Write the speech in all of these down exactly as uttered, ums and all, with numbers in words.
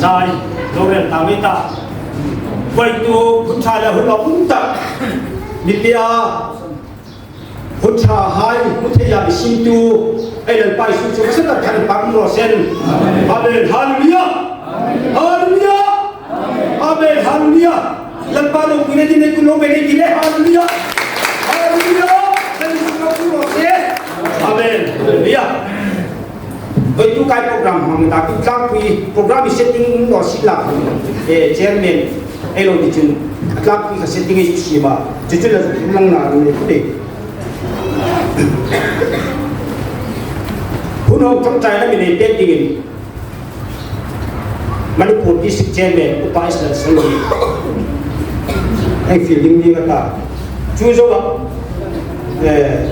Dai, lo rel ta mai ta. Voituk, hun ṭha le hun lo um ta. Mi pia, hun ṭha hai, hun thei a mi simtu. Ei Lalpa Isu chu ka sa ta khan pang lo sen. Amen. Hallelujah. Hallelujah. Amen. Hallelujah. Lalpa lo pui le din ei kun lo be ni ti le. Hallelujah. Hallelujah. Hallelujah. Amen. Hallelujah. Voituk kai program hmang ta, tlangpui program setting lo si la. Eh, chairman, ei lo ni chun, tlangpui kha setting ei si ma. Chu chu la lang na ni te. Hun hawng ṭawngṭaina mi nei pek dingin Manipur District Chairman Upa Israel Sanghi, hei fiel ding ni ka ta. Chu zoa, eh,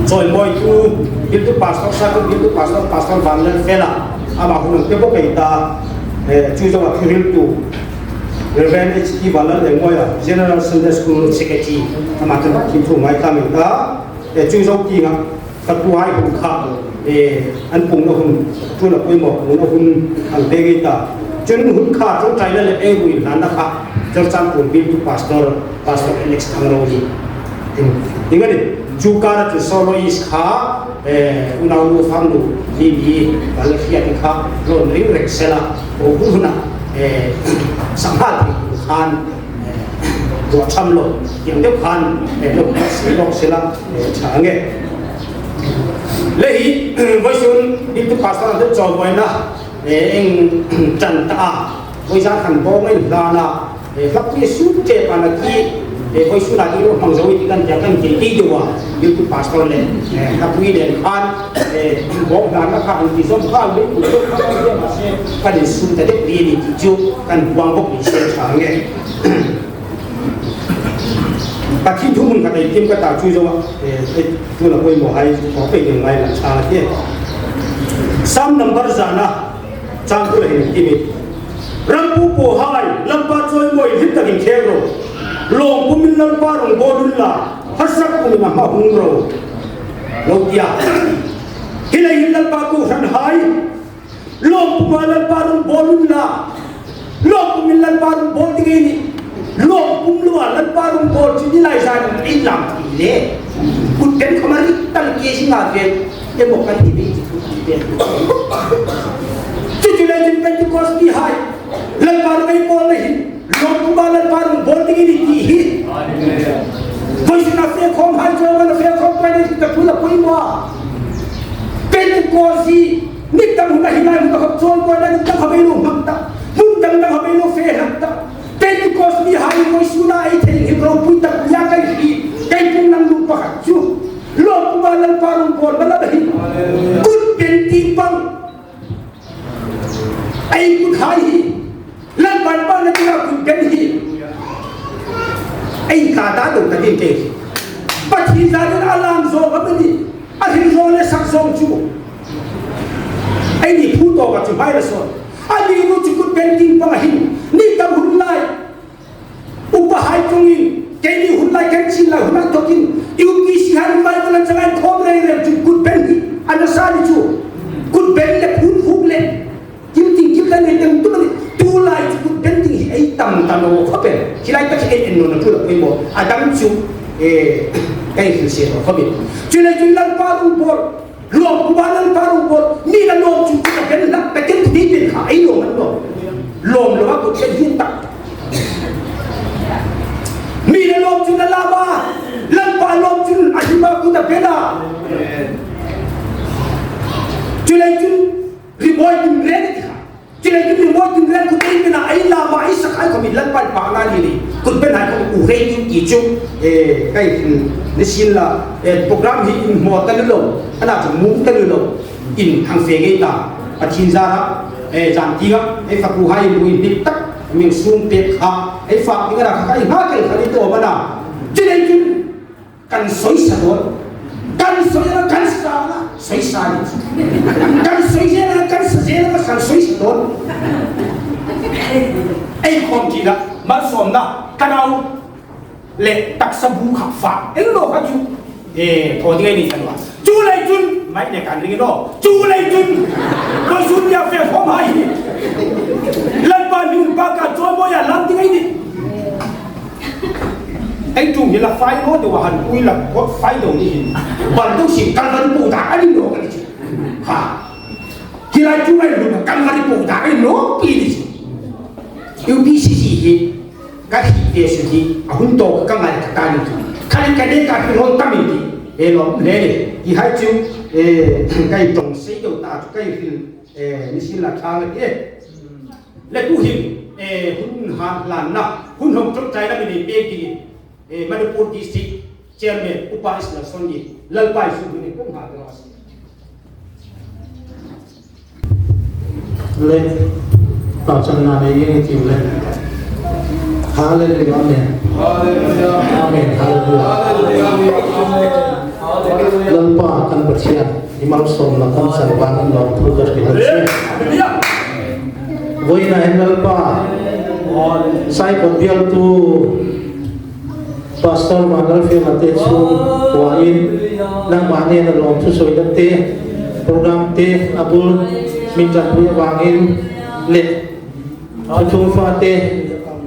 chawimawitu, Biltu Pastor, Circle Biltu Pastor, Pastor Vanlalfela, ama hun hawng pe bawk ei ta, eh, chu zoa thuhriltu Reverend H T Vanlalengmawia, General Sunday School Secretary, ama ṭan thim thu ngai ta mi ta, eh, chu zo ti nga. Fatuhai hun kha, eh, an pungna hun, ṭhuoina poimaw pungna hun hang pek ei ta. Chun hun kha ṭawngṭaina le ei ruoihlanna kha, Churachandpur Biltu Pastor, Pastor Alex Thangroli. Tin, tin a ni, chu kara chu soloist kha, eh, unau nu fam nu, ni ni, kal hriat kha, lo ring rek sela, o bu huna, eh, sangha ti khan, eh, lo cham lo, yang deu khan, eh, lo si lo sela, eh, chang e. Le hi, voisun, Biltu Pastor an chawimawi na, eh, eng chan ta a, voisun khan bo ngai hlana, eh, hlak ni su te pa na ki, eh, voisun a ki lo hmang zo ti kan tia kan ti ti deu a, Biltu Pastor le, eh, hlak ni le khan, eh, bo hlana khan ti zom khan le, kan su ta de ni ti chu, kan buang bok ni se chang e. Pathian thu mun khat ei tiem ka ta chu zoa, eh, eh, ṭhuoina poimaw hai, thaw pei ding ngai la chang a ti. Psalm number zana, chang kul hin tiem. Ram pupu hai, Lalpa chawimawi hlim takin khel ro. Lawm pumin Lalpa rongbawlun la, harsat pumin ama hung ro. Lo tia. Hi lai hin Lalpa kohran hai, lawm puma Lalpa rongbawlun la. Lawm pumin Lalpa rongbawl ding ei ni. Lawm pum loa Lalpa rongbawl chu ni lai zan ei lam ti le. Kut ben khawm a rik tal ke si nga vel. E mo kan ti be ti kut ti be. Chu chu le chun Pentecost ni hai. Lalpa rong ei bawl le hin. Lawm puma Lalpa rongbawl ding ei ni ti hi. Voisun a fe khawm hai, chawimawi a fe khawm hai ni ti ka ṭhuoina poimaw. Pentecost hi. Ni tam hun a hi lai hun a khawp chawimawi na ni tam kha bei lo hmang ta. Mun tam tam kha bei lo fe hmang ta. Pentecost ni hai voisun a ei thei hin ropui tak ya kai hi. Kai pung nang lu pakhat chu. Lawm puma Lalpa rongbawl ma la hi. Kut ben tieng pang. Ei kut hai hi. Lalpa ba na tia kut ben hi. Ei ka ta deu ta ding ke. Pathian zanin a lam zo ka ni. A hin zo le sak zo chu. Ei ni thu to ka chu bai la so. A ni nu chu kut ben tieng pang hin. Ni tam hun lai. Upa hai chungin. Keini hun lai kan chin lai hun a tokin. U P C hai lai ko lan chang an khom rei rei chu kut ben hi. Ana sa ni chu. Kut ben le phun phuk le. Kim ting kim tan nei teng tu ni, tu lai chu kut ben ting hi ei tam ta naw khawp el. Hi lai tak hi ei en naw na tu la poimaw. A dang chu, eh, ei hil se naw khawp el. Chu lai chu Lalpa rongbawl. Lawm puma Lalpa rongbawl. Mi la lawm chu chu ka ben la, ka ken ti ben kha ei lawm an lawm. Lawm lo a kut ben hin tak. Mi la lawm chu la la ba. Lalpa lawm chu a hi ma kut a ben a. Chu lai chu Ri mawi tin ren ti kha. Ti le tin ri mawi tin ren kut ei pena ei la ma ei sak ai khawm Lalpa pa na ni ni. Kut pena khawm u rei tin ti chu. Eh, kai, hmm, ni sin la, eh, program hi inhmaw ta lo. Ana chu mum ta lo. In hang fe ngei ta. Pathian zara, eh, zan ti ga. Ei fa ku hai mu in dik tak. Min sum pek kha. Ei fa ti ga ra kha kai ha kai kha ni to ba na. Ti le tin Kan soi sa dawn. Kan soi la, kan sa la, soi sa ni. Kan soi zie la, kan sa zie la, kan soi sa dawn. Ei khawm ti la, malsawmna, ka nau le taksa bu kha fa. Eng lo kha chu. Eh, thaw ding ei ni kan wa. Chu lai chun, mai ne kan ring lo. Chu lai chun. Ko sun ya fe khawm hai. Pahan pui la kot fai dong ni hin. Bal dong sin Calvary po da ani no ka ni chu. Ha. Hi lai chu ai lu Calvary po da ani no pi ni chu. U P C C hi ka hi ve su hi a hun to ka ngai ka ta ni chu. Ka ni ka ne ka pi hon ta mi ti. E lo le le. Hi hai chu e kai tong sei do ta chu kai fil e ni sin la thang e. Le tu hin e hun han lan na hun hong chok chai la mi nei pe ki. Eh, Manipur District Chairman, Upa Isla Soni, Lalpa Isu Huni Kum Hatros. Le, pa chan na ne yeng ti le. Hallelujah, amen. Hallelujah. Amen, hallelujah. Hallelujah. Lalpa kan Pathian, i malsawmna kan chan vangin lawmthu kan hril a. Hallelujah. Voina hin Lalpa, Saikot bialtu, Pastor Vanlalfiela te chungah in, nangma nena lawmthu sawina te, program te, a bul, min ṭanpui avangin, le, a thuthu fate,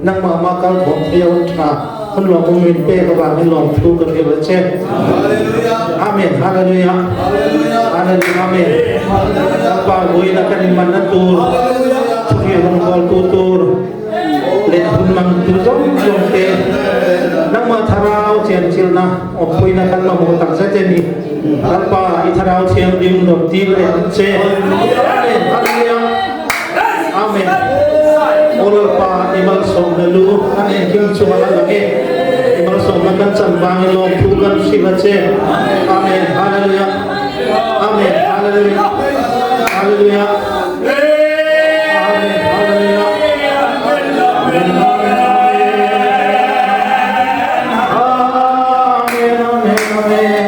nangma ma kal khawm thei a um ṭha, hun lawm um min pek avangin lawmthu ka hril che. Amen. Hallelujah. Hallelujah. Amen. Lalpa, voina kan inhmanna tur, thuhril hung bawltu tur, le hun mangtu zawng zawng te, nangma Thlarau Thienghlimna awmpuina kan mamaw tak zet a nih. Lalpa, i Thlarau Thienghlim dawm ti le che. Amen. Hallelujah. Amen. O Lalpa, i malsawmna lu kan inkung chunga a lang e. I malsawmna kan chan vangin lawmthu kan hril che. Amen. Hallelujah. Amen. Hallelujah. Hallelujah. Amen. Hallelujah. Amen. Amen. Amen. Amen. Amen.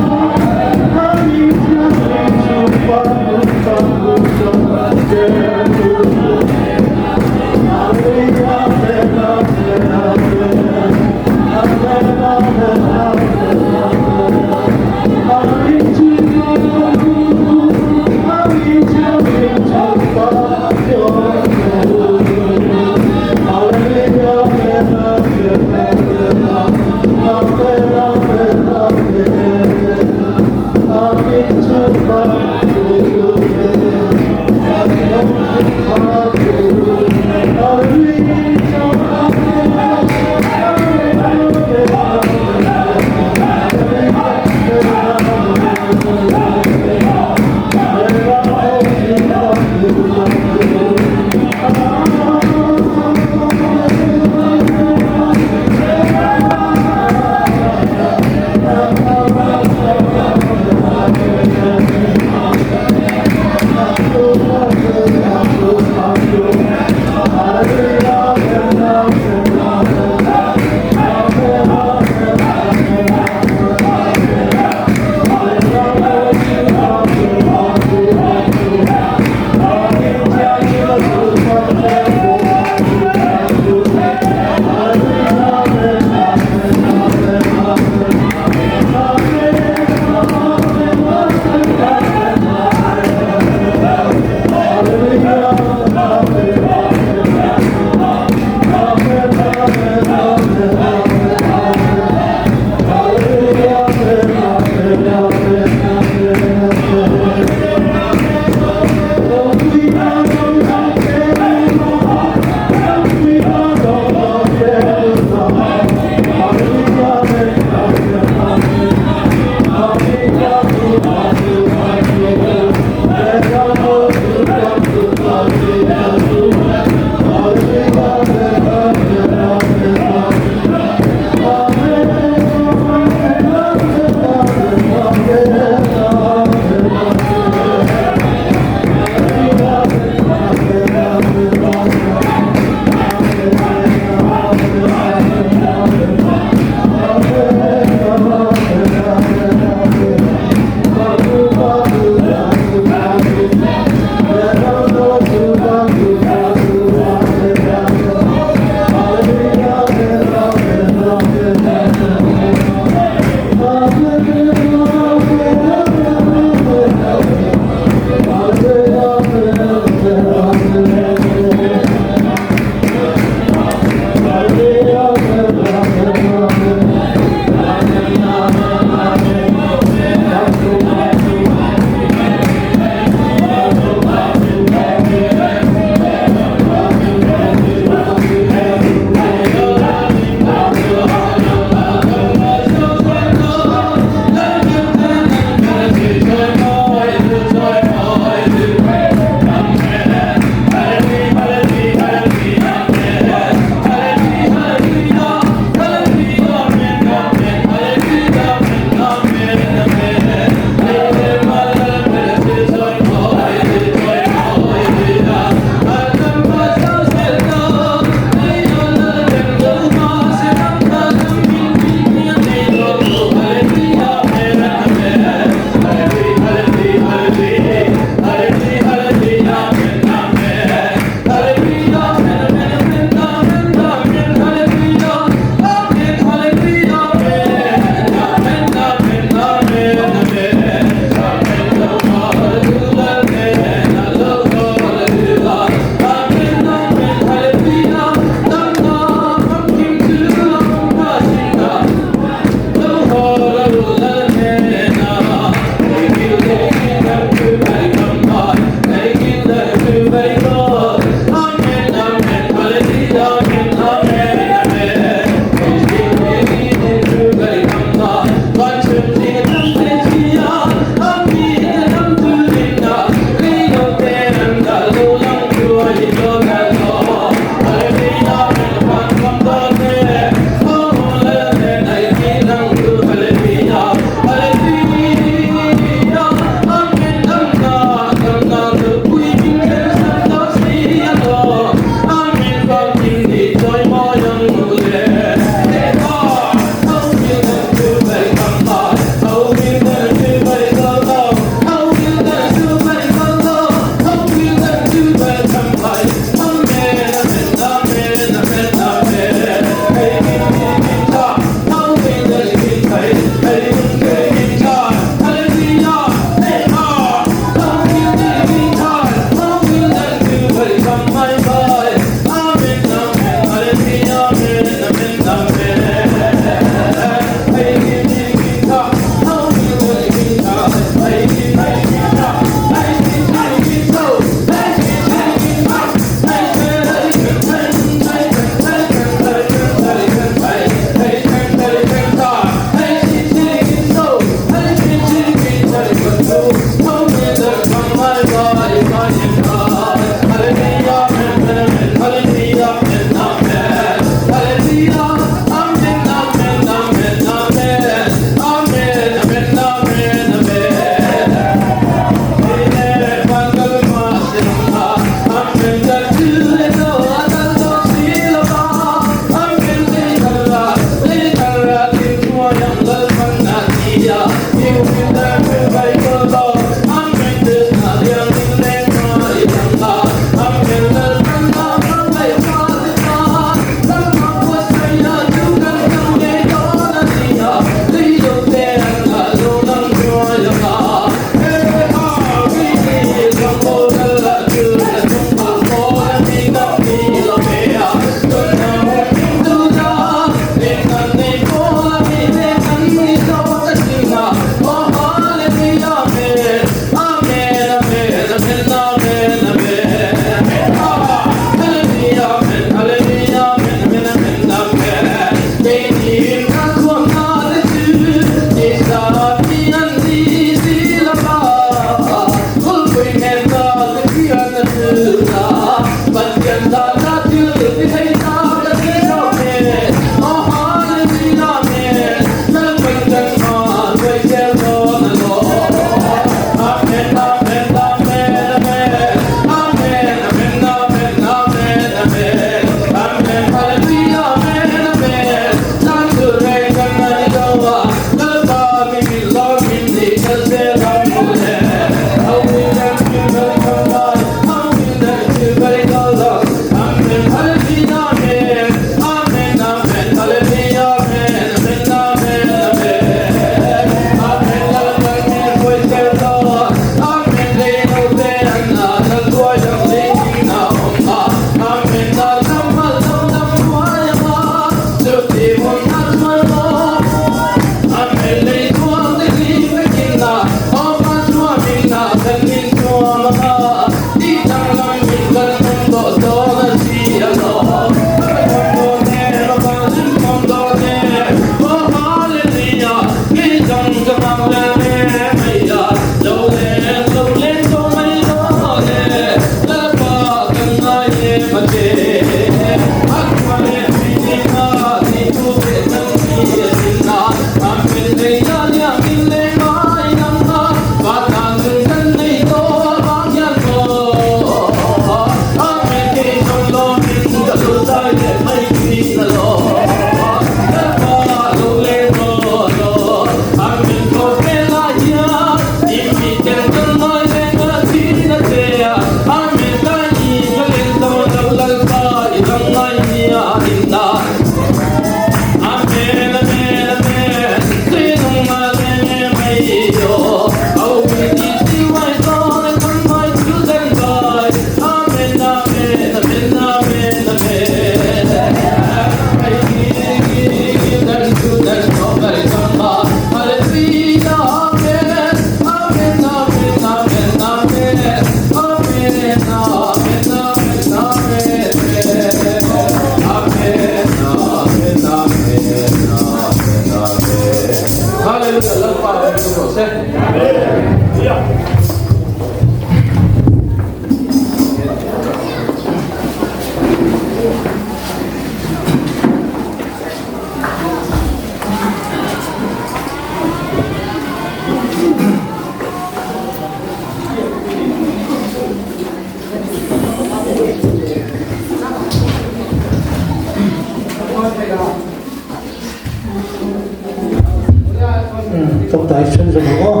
Ṭawngṭai ṭhen zawng aw.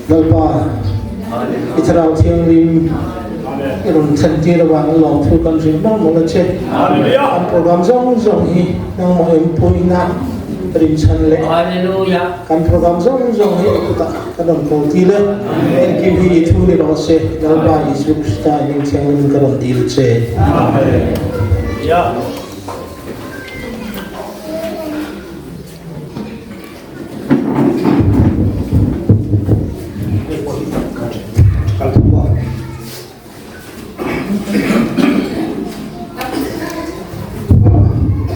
Lalpa, i Thlarau Thienghlim i rawn ṭhen tir avangin lawmthu kan hril hmang hmang a che. Hallelujah. Kan program zawng zawng hi nangma hempuina rinchhan le. Hallelujah. Kan program zawng zawng hi kuta kan rawn kawl ti le. Engkim hi i thu ni raw se. Lalpa Isu Krista hming thienghlimin ka rawn dil che. Amen. Yeah.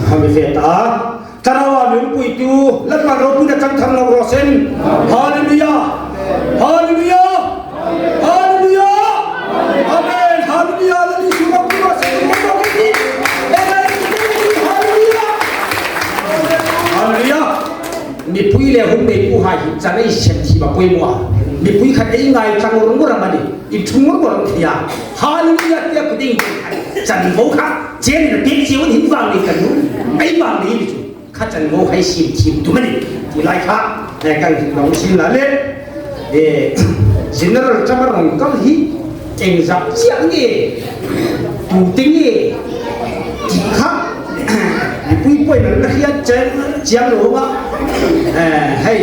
Khami fe ta. Thlarauin mi puitu, Lalpan ropuina chang thar lo raw se. Hallelujah. Hallelujah. Hallelujah. Amen. Hallelujah. Hallelujah. Hallelujah. Mipui le hun neipuhai hi chan ei sem thiem a poimaw a. Mipui khat ei ngai tlang rawng rawng a nih. I thu rawng rawng thei a. Hallelujah tia ku ding. Chan bo kha. Chen na pek chiu hin vang nei kan nu. Ei vang nei ni chu. Kha chan bo hai sim thiem tum a nih. Ti lai kha. Eh, kan dong sin la le. Eh, General Chama rawn kal hi engzat chiah nge, tu te nge, ti kha, mipui poimaw na hriat chian, chian lo va. Eh, hei,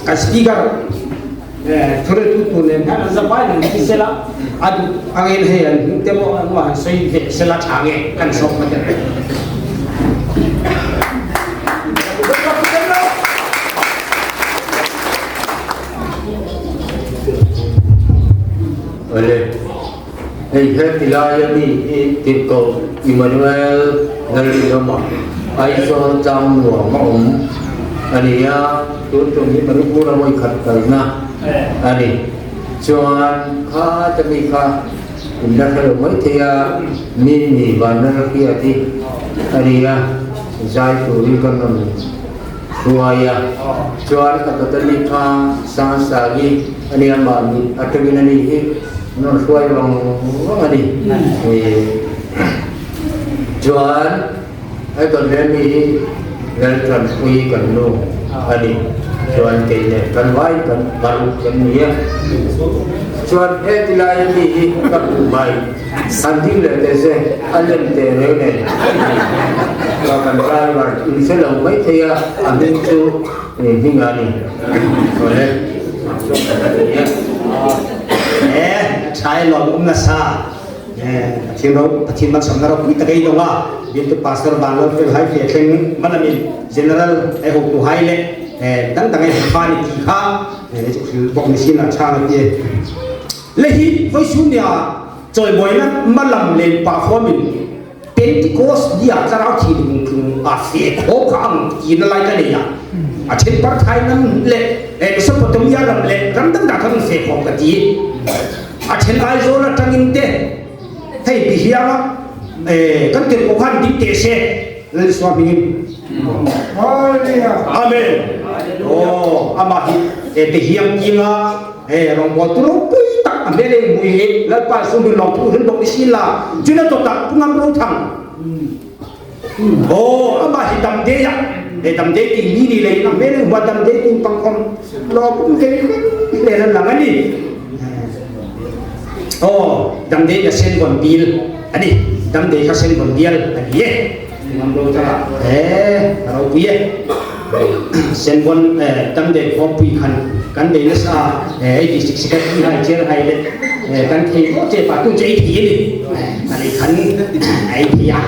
ka speaker, eh, thura tu tu nen, kan za pai nen ti sela, a tu, a ngen hei an, te mo, an wa, soi ve sela tha nge, kan sok ma te. Ale, hei, he ti lai a mi hi tirko Emmanuel Nalin Lama, Aizawl Changnuam a um a ni a, tu ṭum hi Manipur a voi khat kalna a nih. Chuan kha ta mi kha, inla hre lo mai thei a, mi mi vanna hriat hi a ni a, zai turin kan rawn hruai a. Chuan ka tawt a ni kha, Sangsangi a ni a, mahni a ṭawngin a ni hi, rawn hruai vang vang a ni. Eh, chuan, Hei kan le mi hi Lalṭhanpui kan nu a ni. Chuan kei le kan vai kan paruk kan ni a. Chuan he ti lai mi hi ka pu mai. An ding le te se, a lem te reng reng. Ka kan driver in se lo mai thei a, a hming chu, eh, hming a ni. Chuan le. Eh, thai lo um nasa. Eh, Pathien ro, Pathien malsawmna ropui tak ei dong a. Bialtu Pastor Vanlalfel hai fe thleng, malamin General ei hotuhai le, eh, dang dang ei hawng kha ni ti kha, eh, chu hril bawk ni sien a, chang a ti. Le hi, vawisun nia, chawimawiin malam le pa khawmin Pentecost nia Thlarau Thienghlim hung tlung a fe khawm kha ang tina lai ka nei a. A ṭhen Parthai lam le, eh, Mesopotamia lam le, ram dang dang khan fe khawm ka ti. A ṭhen Aizawl aṭangin te, hei, Bihianga, eh, kan tirko khan ding te se, Lal Isua hmingin. Hallelujah. Amen. Oh, ama hi, eh, Bihiang tienga, eh, rongbawltu ropui tak a hmel ei hmu hi, Lalpa sum hin lawmthu hril bawk ni sien la, chun a tawp tak Pu Ngamrothang. Aw, ama hi Damdei a. E, Damdei tieng mi ni leiin a hmel ei hmu a, Damdei tieng pang khawm lawmum ve hle a lang a nih. Aw, Damdei kha Senvon bial a nih. Damdei kha Senvon bial a nih e. Ngam lo ta. E, a ropui e. Senvon, eh, Damdei khawpui khan kan dei nasa, eh, ei district secretary hai, chair hai le, eh, kan thei naw che pa tu che ei thei a nih. Eh, a lei khan ei thei a,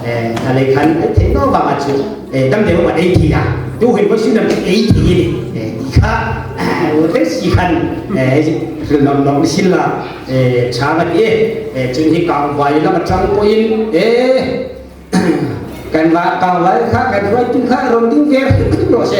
eh, a lei khan ei thei naw vanga chu, eh, Damdei va ei thei a. Tu hin vawisun lam ei thei a nih. Eh, ti kha, eh, u te si khan, eh, hril nawk nawk ni sien la, eh, chang a ti e, eh, chun hi Kangvai lam aṭang pawhin, eh, Kan va, kan va kha, kan hruaitu kha, rawn ding ve rawh se.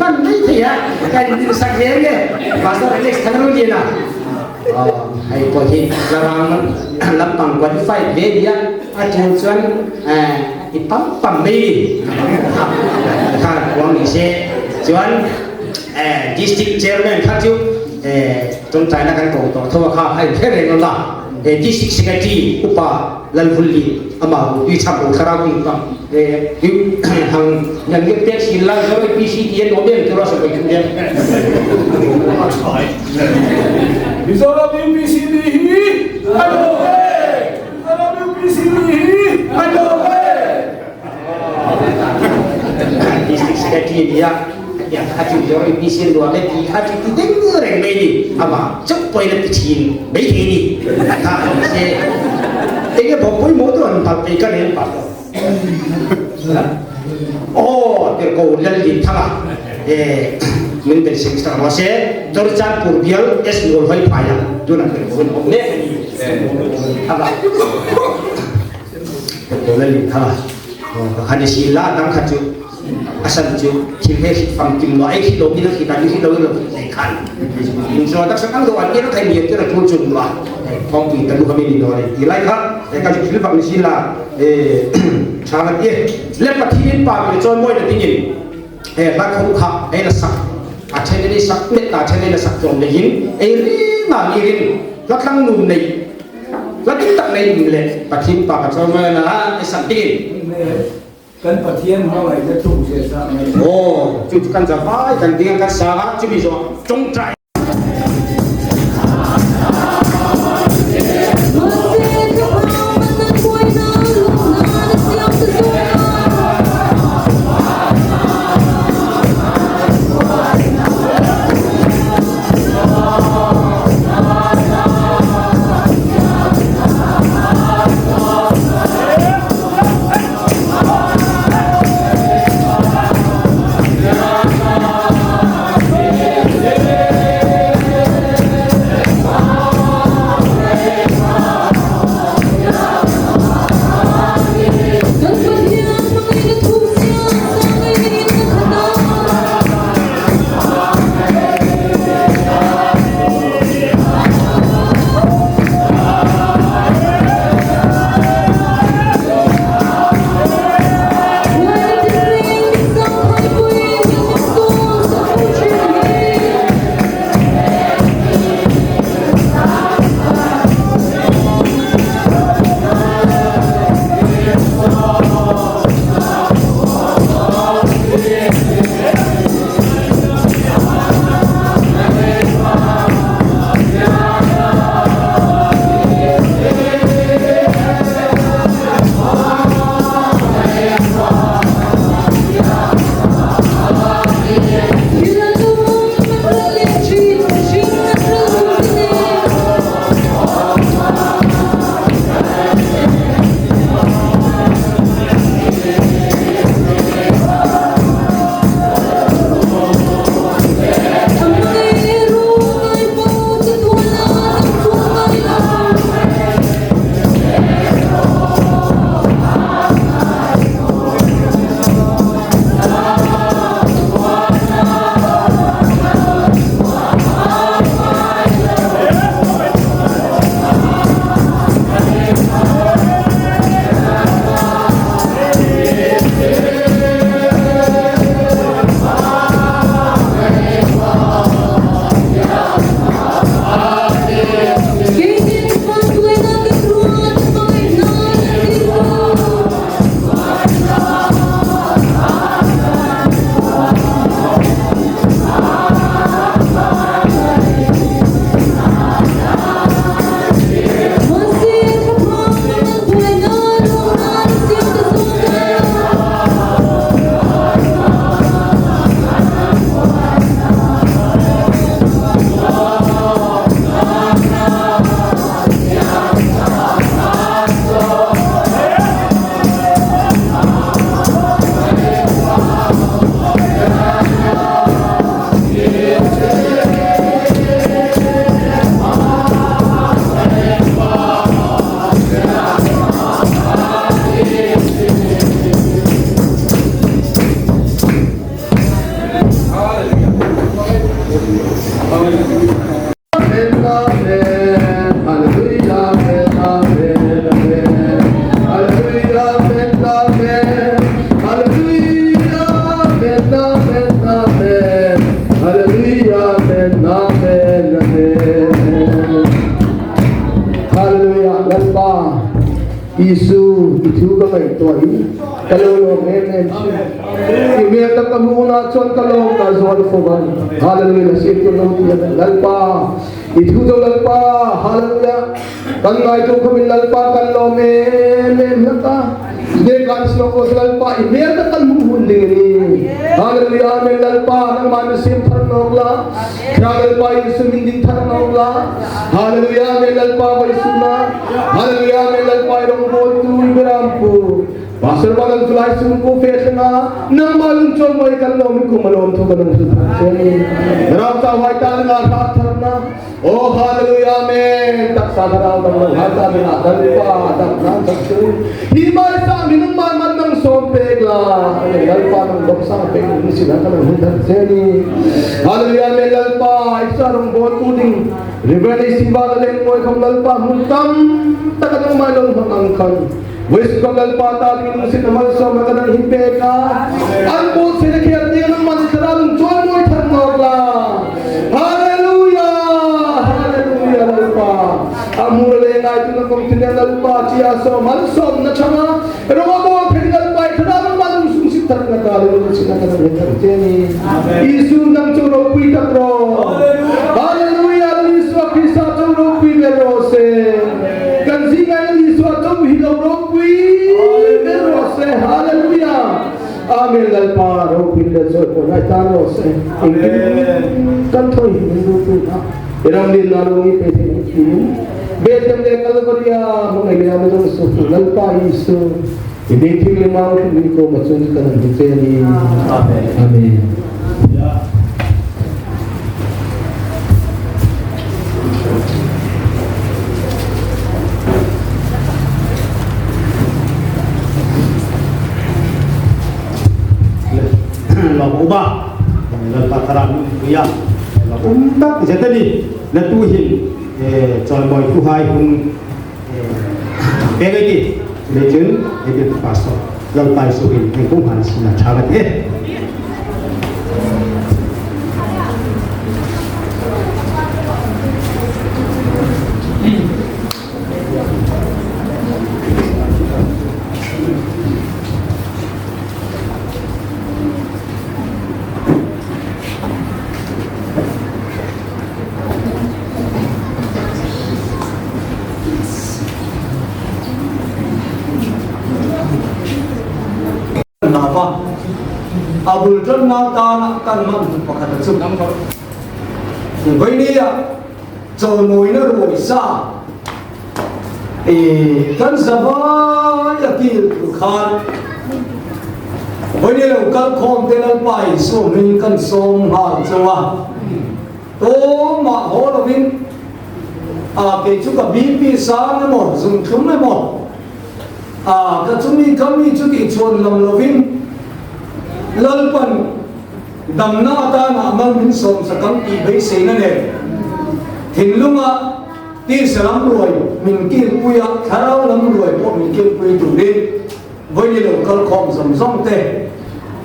Kan ni thei a, kan ni sak ve nge. Pastor Alex Thangrunliena. Oh, hei pawh hi Lalrang lampang qualified ve nia. A ṭul chuan, eh, i pam pam mai ni. Kha kuang ni se. Chuan, eh, district chairman kha chu, eh, ṭawngṭaina kan ko tawh tho a kha, hei, hei reng la. Eh, district secretary upa Lalvulli, ama ui cham ko thara ui pam. Eh, ui hang nang nge pek si la, zo P C T N o ben tu ra sa ko tu ya. Mizoram U P C D hi, alo he! Mizoram U P C D hi, alo he! District Secretary nia, ya, a ti zo U P C N lo le ti, a ti ti deng reng mai ni, ama, chok poi le ti chin, mai thei ni. Ha, se, enge bo poi mo tu an pal pe ka nen pa. Aw, tirko Lalrinthanga, eh, min bel seng sa raw se, Churachandpur bial, S Ngolhoi phai a, tuna tirko in awm mek a ni. Ava. Tirko Lalrinthanga. Aw, kha ni si la, dang kha chu. A san chu, thil he khit famkim lo, ei khit lo, mi na khit a, mi khit lo, lo, ei khan. Min zo dak sa kang do an, mi na khai mi, tira tu chu ma. Kawngpui ta lu kha mi ni lo, ei, ti lai kha, ei ka chu thil fam ni si la. Eh, chang a ti, le Pathien pa mi chawi mawi na dingin, eh, la khawm kha, eh, la sak, a ṭhen ni sak, met ta ṭhen ni la sak tlawm leiin, eh, ring a ni ring, la tlang nun nei, la dik tak nei in le, Pathien pa ka chawi mawi na, eh, sak dingin. Kan Pathien hmang ai le tum se sa mai. Oh, chu kan za vai, kan ding kan sa, chu mi zo, ṭawngṭai. Amen, amen. Hallelujah, amen, amen, amen. Hallelujah, amen, amen. Hallelujah, amen, amen, amen. Hallelujah, amen, amen, amen. Hallelujah, Lalpa Isu, i thu ka ngaituo a, ka lo lawm em em si. I hmel tak ka hmu a chun ka lawmna zo a fo a. Hallelujah, si tu lo ti a Lalpa. I thu zo Lalpa, hallelujah. Kan ngaituo khomin Lalpa kan lawm em em hlak a. Nei kan sawk ko Lalpa, i hmel tak kan hmu hun ding a nih. Hallelujah, amen Lalpa, nangma mi siem thar nawk la. Thra Lalpa Isu hmingin ding thar nawk la. Hallelujah, amen Lalpa vawisuna. Hallelujah, amen Lalpa i rongbawltu i berampu. Pastor Balan tulai sung ko fe thleng a. Nangma lungchawm mawi kan lawm, kuoma lawmthu kan hung hril thar che a nih. Ram ta vai ta nga hrat tharna. Oh, hallelujah, amen. Taksa thara kan lo hrat ta nga Lalpa, tak nan tak tu. Hi mai sa mi nangma man nang sawm pek la. Lalpa nang dawm sa pek ni si la kan hung thar che a nih. Hallelujah, amen Lalpa. Isa rongbawltu ding. Reverend Siva Lengmawi khawm Lalpa hmun tam taka nangma lo hmang ang khan. Voice khawm Lalpa ta ding lungsietna malsawmna kan hung pek a. An bawlsietna khêl ding nangma thara lungchawm mawi thar nawk la. Hallelujah! Hallelujah, Lalpa. A hmu le ngaituona khawm tin Lalpa chia so malsawmna changa. Ro bo thei Lalpa thara nangma lung sung sip thar na ka le lungsietna kan hung thar che a nih. Amen. Isu nang chau ropui tak ro. Hallelujah. Hallelujah, Isu Krista chau ropui ve ro se. Kan zinga Isu chau hi lo ropui ve ro se. Hallelujah. Amen Lalpa ropui ve zo ko nai ta ro se. Amen. Kan thoi hi min ropui na. Iram din na lo ni pe thei ni. Bethlehem le Calvary a mo ngai le a mo su Lalpa Isu. I ding thil le mau thil ni ko ma chun kan ni che a nih. Amen. Amen. Lo uba, Lalpa thara mi ya, lo um tak zet a nih, la tu hin, eh, chawimawitu hai hun, Pegiti, le chun, David Pastor, Lalpa Isu hmingin kan hung han sin a ṭha ka ti. Nawa, a bul ṭanna tana kan man pakhat chu. Vawinia, chawimawina ruoi sa. E, kan zavai a kil tu khan. Vawinia lo kal khawm te Lalpa Isu hmingin kan sawm nghal chauh a. Tuma haw lovin, a, kei chu ka B P sang emaw, zung thlum emaw. A, ka chu mi ka mi chu ti chuong lam lovin. Lalpan damna a tana mal min sawm sak ang ti beiseina le. Thinlunga tisa lam ruoi, min kilpui a, thlarau lam ruoi pawh min kilpui turin. Vawinia lo kal khawm zawng zawng te,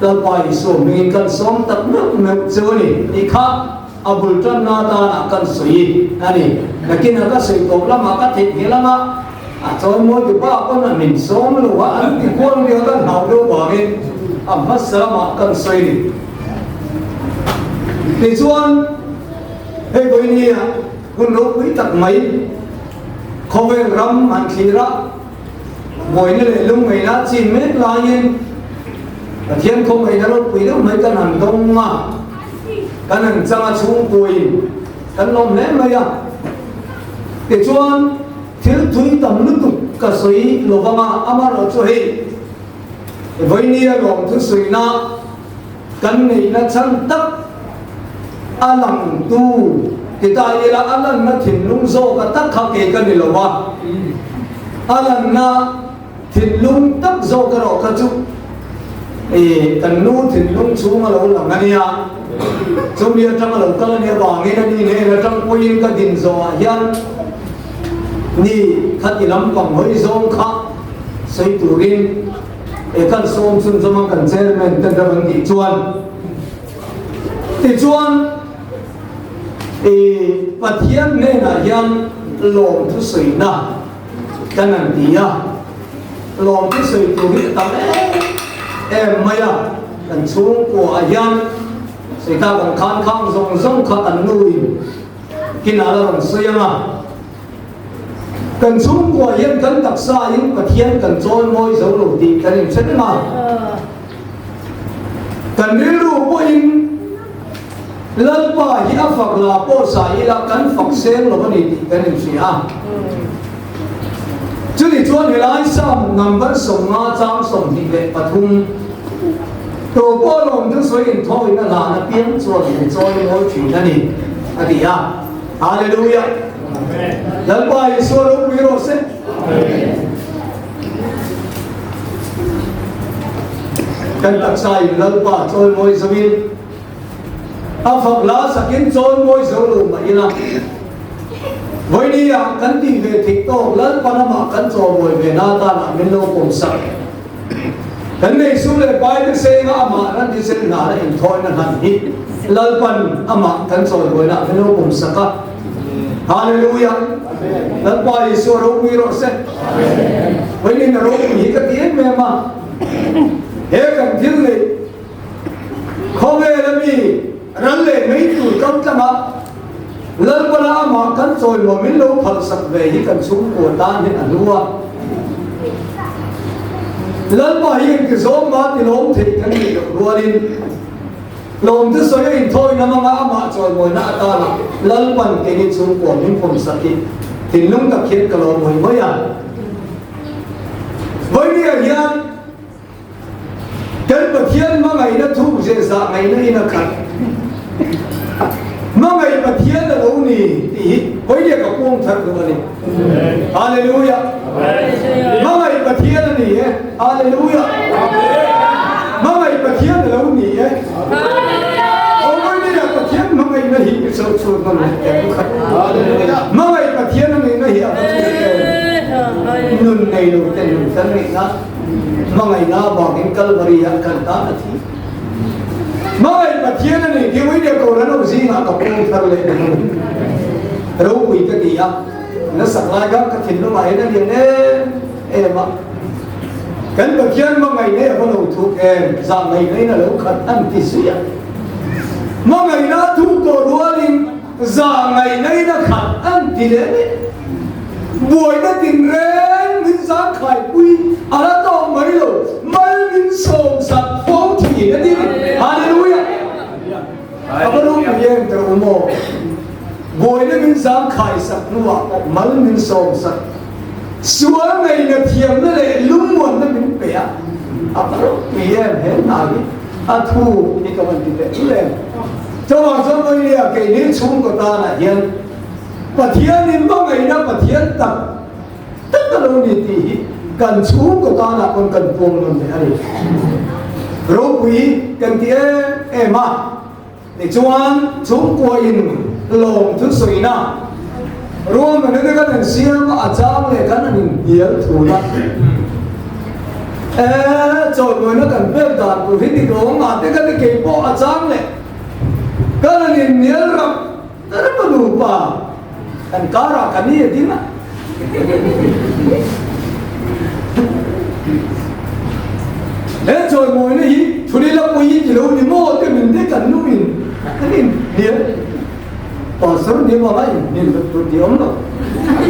Lalpa Isu hmingin kan sawm tak meuh meuh cheu a nih. I kha, a bul ṭanna tana kan sawi a nih. Nakin a ka sawi tawp lama ka thei hi lama, a chawimawitu pa kona min sawm lo a, an ti kual ri a kan hau lo vangin, a hmasa lama kan sawi a nih. Tichuan, hei vawinia, hun ropui tak mai, khawvel ram han thlir a, buoina le lungngaina chin mek laiin, Pathian khawm ngaina ropui deuh mai kan han dawng a, kan han chang a chhungpuiin, kan lawm hle mai a. Tichuan, thil thui tam lutuk ka sawi lo vang a, amaherawhchu hei, Vawinia lawmthu suina kan neihna chhan tak a langtu, ti ta ila a lanna thinlung zawka tak kha kei ka ni lo a. A lanna thinlung tak zawk erawh kha chu, e, kan nu thinlung chhung a lo lang a nia. Chumi atanga lo kal a ni avangin ani nen atang puiin ka din zo a hian ni khat i lampang hoi zawng kha sawi turin e kan sawm chun zawng kan chairman kan ram an tih chuan, tichuan, e, Pathian hnenah hian lawmthu sawina kan han ti a. Lawmthu sawi tur hi a tam em em mai a. Kan chhungkua hian sawi ta kan khan khang zawng zawng kha kan nuin kinal a rawn sawi ang a. Kan chhungkua hian kan taksa in Pathian kan chawimawi zo lo tih kan inhre em a. Kan rilru pawhin Lalpa hi a fak la pawh sa ila kan fak seng lo a ni tih kan inhria. Chutichuan helai Sam number sawmnga chang sawmhnih leh pathum, Ropawh lawmthu sawi inthawina hlan apiang chuan min chawimawi ṭhin a ni, a ti a. Hallelujah. Lalpa Isua ropui rawh se. Kan taksa in Lalpa chawimawi zoin a fak la sakin chawimawi zo lo mah ila. Vawinia kan tih ve thei tawk, Lalpan amah kan chawimawi ve na tan min lo pawm sak. Kan nei sum leh pai te senga amah ran ti sen na inthawina hlan hi Lalpan amah kan chawimawina min lo pawm sak a. Hallelujah. Lalpa Isua ropui rawh se. Vawiin a ropui hi ka ti em em a. He kan thil nei khawvel ami ral leh mei tur kal tlanga Lalpan amah kan chawimawi min lo phalsak ve hi kan chhungkua tan hi a hlu a. Lalpa hi engti zawng ma ti lawm thei kan nih loh rualin, lawmthu sawia inthawina hmanga amah chawimawina atana Lalpan keini chhungkua min pawm sak hi thinlung tak hian ka lawm ngawih ngawih a. Vawinia hian kan Pathian hmangaina thu zia zah ngaina ina khat. Hmangai Pathian a lo ni tih hi vawinia ka puang thar duh a ni. Hallelujah. Hmangai Pathian a ni e. Hallelujah. Hmangai Pathian a lo ni e. Aw, vawinia Pathian hmangaina hi i chau chur hman. Hallelujah. Hmangai Pathian a nina hi a va chur. Nun nei lo te nun kan nina. Hmangaina bangin Calvary-ah kan tan a thi. Hmangai Pathian a ni tih vawinia kohran ho zinga ka puang thar leh. Ropui ka ti a. Na sak lai khan ka thinlungah hian a lian em em a. Kan Pathian hmangaina a va lo thuk em, zah ngainain a lo khat an ti zui a. Hmangaina a thuk tawh rualin zah ngainain a khat an ti leh ni. Buaina tinreng min zangkhaipui a la tawk mai lo, mal min sawmsak fo ṭhin a ti. Hallelujah. A va ropui em teh u maw? Buaina min zangkhaisak hnuah mal min sawmsak, sual ngaina thiamna leh lungmuanna min pe a. A va ropui em, he hna hi a thu hi ka van ti ve chu lem. Chuvang chuan vawinia keini chhungkaw tana hian Pathianin hmangaina Pathian tak tak a lo ni tih hi kan chhungkaw tana pawn kan puang nawn leh a ni. Ropui kan ti em em a. Tichuan, chhungkuain lawmthu sawina ruang a ni te kan insiam a, a chang leh kan an inhnial thuna. E, chawimawina kan pek dan tur hi ti dawng a te kan ni kei pawh a chang leh kan an inhnial rap. Kan pa nupa kan kara kan ni a ding a. He chawimawina hi thuli la pui ti lo ni maw te min te kan nuin kan inhnial. Pastor ni maw la inhnial lo tur ti awm lo.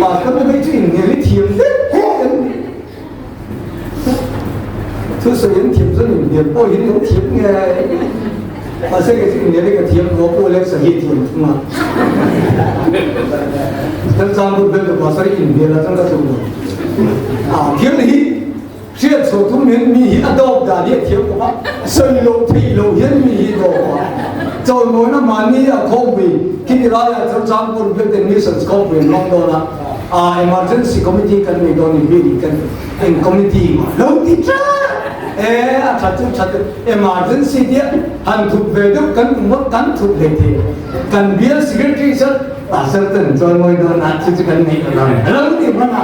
Pastor ni chu inhnial hi thiam deuh kan ni. Thusawi an thiam chuan inhnial pawh hi lo thiam nge. Pastor ke chu inhnial hi ka thiam lo pawh lek sa hi thiam thung a. Kan chang bu bel ka pastor inhnial a chang ka thung lo. A, thil hi hriat chhuah tum hian mi hi a dawp dan hi a thiam khawp a. Sawi lo thei lo hian mi hi dawp a. Chawimawina mahni a khawpui khi ti laia chuan chang bu bel ten missions khawpui an hmang dawn a. A, emergency committee kan nei dawn in hming kan en committee maw lo ti ṭha. E, a ṭha chu ṭha chu, emergency tia, han thuk ve deuh kan um kan thuk ve thei. Kan bial secretary sir, pastor ten chawimawi dawn a, chu chu kan nei a lam. Lam ti hmang a.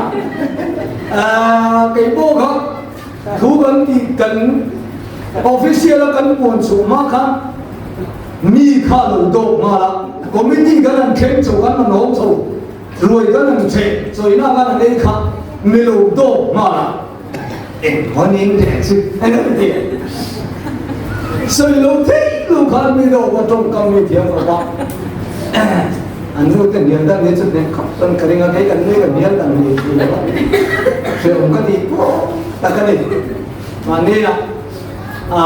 A, kei bo kha, thu kan ti kan official a kan puan chu ma kha, mi kha lo dawk ma la. Committee kan an thleng chu kan an hawng chu. Ruoi kan an che, chawina kan an ei kha, mi lo dawk ma la. Eng hmang in de chu, a lo ti. Sawi lo thei lo khan mi lo va ṭawngkam mi thiam ka ba. An nu te hnial dan ni chu ne khap tan ka ring a, kei kan nu kan hnial dan ni chu lo. Se um ka ti po, ta ka ni. Ma ni a. A,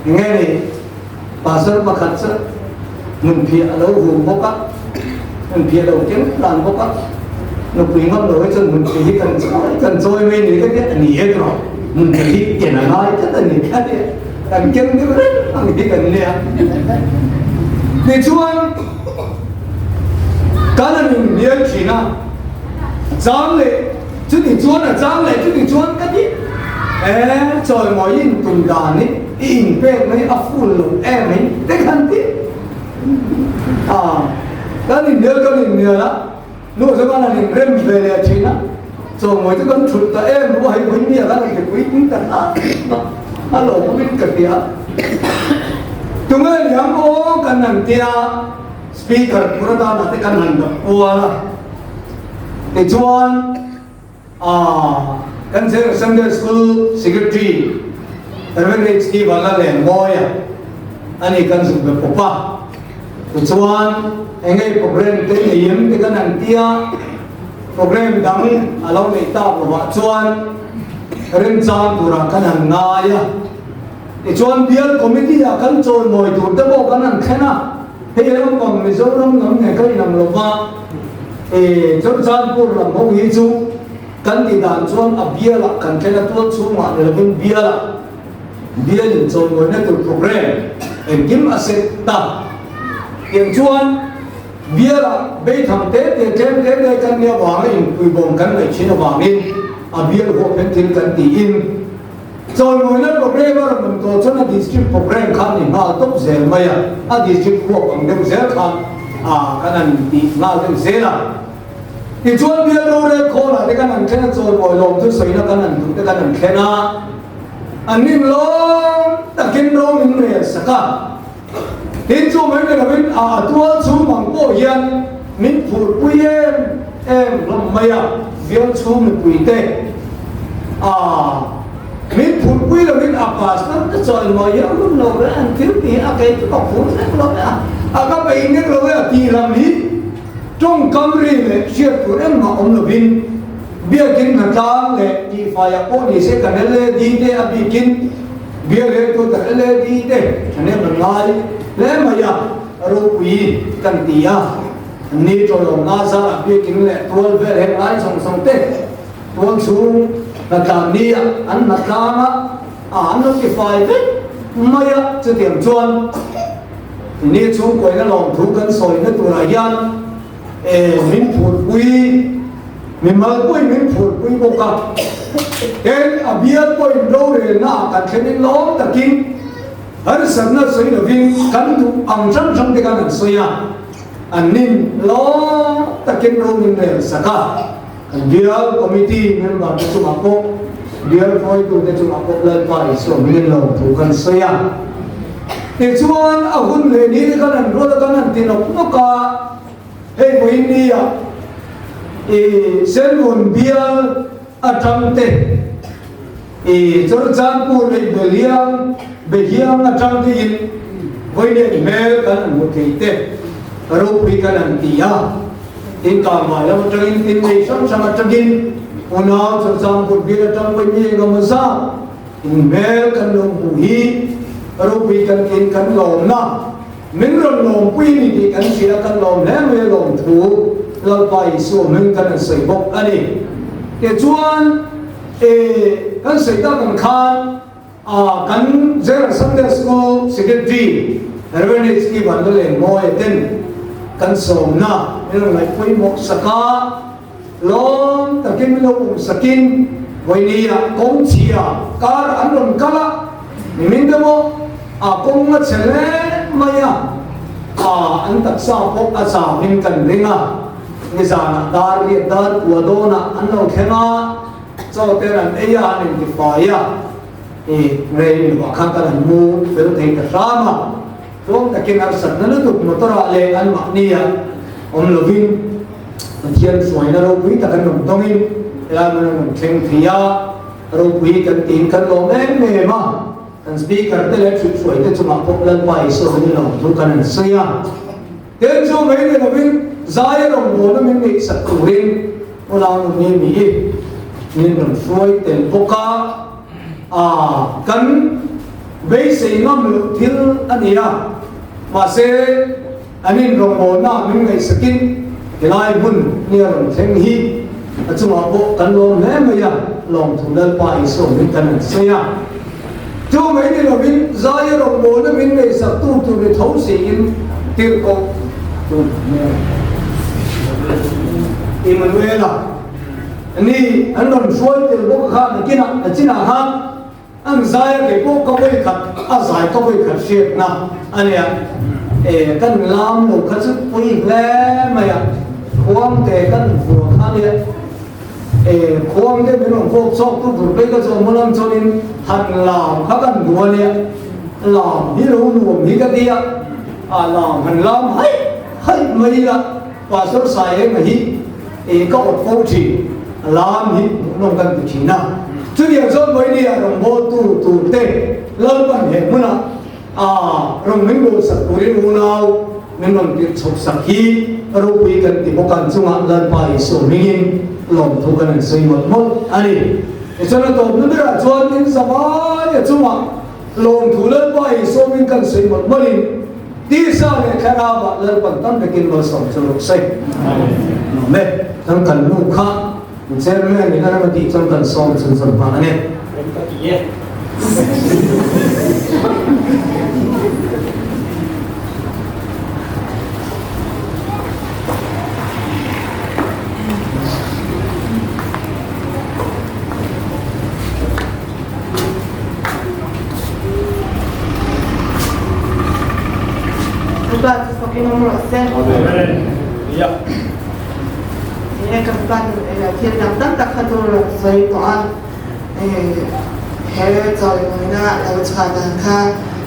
nge ni. Pastor pakhat chu hmunphi a lo hum bawk a, hmunphi a lo keng tlang bawk a. Nupui ngam lo hi chun hmunphi hi kan chawi, kan chawi mai ni ka ti a ni e tro. Hmunphi hi keng a ngai ka ta ni ka ti. Kan keng ni reng ang hi kan ni a. Tichuan, kan an inbial ṭhin a. Chang le, chuti chuan a chang le, chuti chuan ka ti. E, chawimawi in tum dan hi, i inpek mai a full lo em hi, te kan ti. A, kan inbial, kan inbial a. Nu sa kan an inrem ve le ṭhin a. Chawimawi chu kan ṭhut ta em, nu hai hui mi a kan ti pui tin ta a. A lo min ka ti a. Tunge liam o kan an ti a. Speaker pura ta na te kan han dawk kual a. Tichuan, a, kan General Sunday School Secretary, Reverend H T Vanlalengmawia, ani kan zuk be popa. Tichuan, enge program te nei em te kan an ti a, program dang a lo nei ta lo va chuan, remchang tura kan han ngai a. Tichuan, bial committee a kan chawimawi tur te pawh kan han thlen a. Hei lampang Mizoram lam nge ka inang lo va. E, Churachandpur lam ho hi chu kan ti dan chuan a biala kan thlen a, tual chhungah ni lovin biala. Bial in chawimawina tur program engkim a set ta. Tiang chuan biala beithang te te tlem te te kan nia vanga inpui bawm kan nei ṭhin avangin a bial huap hen thil kan tiin. Chawimawina program a rawn awm tawh chuan a district program khan ni nghal tawp zel mai a, a district huap ang deuh zel khan, a, kan han tih nghal deuh zel a. Tichuan bial rorel khawla te kan han thlen a, chawimawi lawmthu sawina kan han duh te kan han thlen a. An nin lawm takin ro min rel sak a. Tin chu mai ni lovin a, a tual chhung ang pawh hian min phurpui em em hlawm mai a, bial chhung mipui te. A, min phurpui lovin a pastor te chawimawi hian hlawm lo ve an thil ti a, kei chu ka phur mek lo ve a, a ka bei mek lo ve a tih lam hi ṭawngkam ri leh hriat tur engmah awm lovin, biakin hnatlang leh tihfaiah pawh ni se kan L A D te a bikin, bial leh tu tak L A D te thahnem an ngai hle mai a, ropui kan ti a. An ni ṭawlawmna zarah biakin leh tual vel he ngai sawng sawng te, tual chhung hnatlang ni a, an hnatlang a, a, an lo tifai vek mai a, chutiang chuan ni chhungkuaina lawmthu kan sawina turah hian, e, min phurpui, mimal pawhin min phurpui bawk a. Tin, a bial pawhin rorelna kan thlenin lawm takin harsatna sawi lovin kan duh ang hrang hrang te kan han sawi a. An nin lawm takin ro min rel sak a. Kan bial committee member te chungah pawh, bial fawitu te chungah pawh Lalpa Isua hmingin lawmthu kan sawi a. Tichuan a hun leh ni kan han ruat a, kan han ti nawk nawk a. Hei vawiin ni a, i, Senvun bial aṭang te, i, Churachandpur leh Behiang, Behiang aṭang te in vawiin hmel kan han hmu thei te, ropui kan han ti a. Tin, tlangval lam aṭangin, tin, mi hrang hrang aṭangin, unau Churachandpur bial aṭang vawiin ni engemaw zat in hmel kan lo hmu hi, ropui kan tiin kan lawmna, min rawn lawmpui ni tih kan hria, kan lawm hle mai a, lawmthu Lalpa Isua hming kan han sawi bawk a ni. Tichuan, e, kan sawi tak ang khan, a, kan General Sunday School Secretary, Reverend H T Vanlalengmawia ten kan sawmna min rawn ngaihpui mawk sak a, lawm takin min lo um sakin, Vawinia kawng chhia kar an rawn kal a, min dam a, a kawng a chhe hle mai a, a, an taksa pawh a chauin kan ring a, nizana dar riet dar kua dawnah an lo thleng a, chaw te an ei a, an intifai a, i, rei ni kha kan hmu fel thei ta hram a. Ṭawng takin harsatna lutuk motor-ah le anmahnia awm lovin, Pathian hruaina ropui tak an rawn dawngin, helai hmun an rawn thleng thei a, ropui kan tiin kan lawm em em a. Kan speaker te le ṭhuoihruai te chungah pawh Lalpa Isua hmingin lawmthu kan sawi a. Tichuan chu mai ni lovin, Zaya rawngbawlna min ngaihsak turin, unau nunni mi hi min rawn hruai tel bawk a. A, kan beisei ngam loh thil a ni a. Mahse, an inrawngbawlna min ngaihsakin, helai hmun ni a rawn thleng hi a chungah pawh kan lawm hle mai a, lawmthu Lalpa Isua hmingin kan sawi a. Chu mai ni lovin, Zaya rawngbawlna min ngaihsaktu tur ni tho siin tirko, Emmanuela ni an rawn hruai tel bawk a, kha nakinah, nachinah kha, an Zaya kei pawh ka voi khat, a zai ka voi khat hriatna a nia. E, kan lam lo kha chu pui hle mai a. Khuang te kan vuak a nia. E, khuang te min rawn vuak chawk tu tur pei ka chaw malam chawnin han lam kha kan duh a nia. Lam hi lo nuam hi ka ti a. A lam han lam hai, hai mai la. Pastor Saiem hi, e, ka awt fo ṭhin, lam hi hmuhnawm kan ti ṭhin a. Chu nia chuan vawinia rawngbawltu tur te, Lalpan he hmuna, a, rawng min bawlsak turin unau min rawn tirchhawksak hi ropui kan ti bawk a, chungah Lalpa Isua hmingin lawmthu kan sawi mawlh mawlh a ni. Tichuan a tawpna berah chuan in zavai a chungah lawmthu Lalpa Isua hmingin kan sawi mawlh mawlhin, tisa leh thlarauva Lalpan tam takin malsawm chu raw se. Amen. Kan kan nu kha, chairman ni kan ama tih chuan kan sawm chhun chhun hma a nih. Lalpa chu fakin um rawh se. Amen. He kan pan, eh, thil dang tam tak kha tu lo sawi tawh a. Eh, he chawimawina lo chhuah dan kha,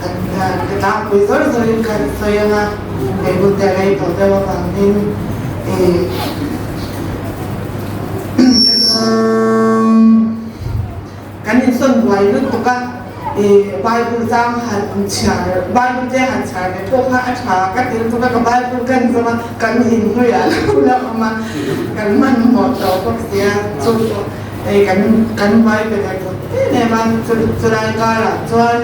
kan, ah, ka tlangpui zawr zawrin kan sawi ang a. He hun te rei tawh deuh avangin, eh, kan insawn buai lutuk a, e, Bible chang han chhiar, Bible te han chhiar ve pawh kha a ṭha ka ti lutuk a, ka Bible kan zawm a, kan inhnuiah lo la awm a, kan hmanhmawh tawh bawk si a, chu, e, kan, kan Bible a ṭha em em a, chu, chulai karah chuan